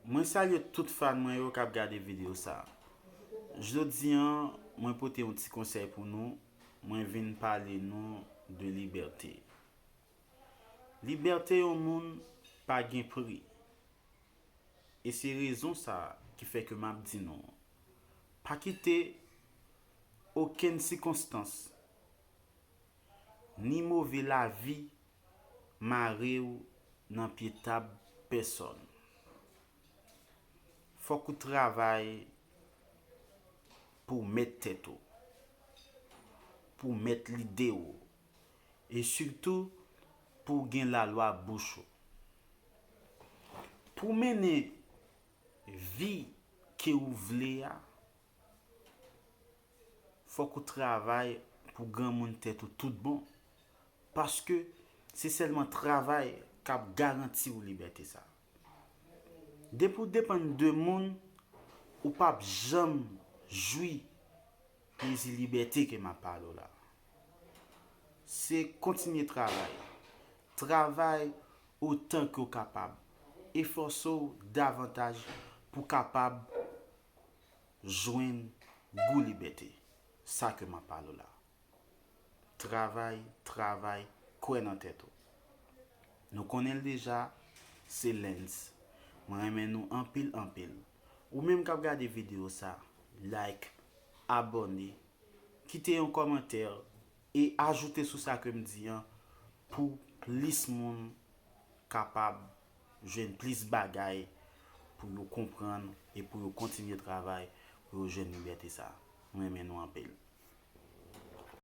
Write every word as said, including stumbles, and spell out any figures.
Mwen salye tout fan mwen yo k ap gade videyo sa. Jodi an, mwen pote yon ti konsèy pou nou. Mwen vin pale nou de libète. Libète yon moun pa gen pri. E se rezon sa ki fè ke m ap di nou, pa kite okenn sikonstans ni move lavi mare w nan pye tab pèsòn. Fòk ou travay pou w mèt tèt ou, pou w mèt lide w, e sitou pou w gen lalwa bouch ou. Pou w mennen vi ke ou vle a, fòk ou travay pou granmoun tèt ou tout bon. Paske se sèlman travay k ap garanti w libète sa. Depi w depann de moun, ou p ap janm jwi plezi libète ke m ap pale w la. Se kontinye travay. Travay otan ke w kapab. Efòse w davantaj pou w kapab jwenn gou libète. Sa ke m ap pale w la. Travay, travay, kwè nan tèt ou. Nou konnen l deja, se Lens. Mwen renmen nou anpil, anpil. Ou menm k ap gade videyo sa, like, abòne, kite yon kòmantè e ajoute sou sa ke m di an pou plis moun kapab jwenn plis bagay pou yo konprann e pou yo kontinye travay pou yo jwenn libète sa. Mwen renmen nou anpil.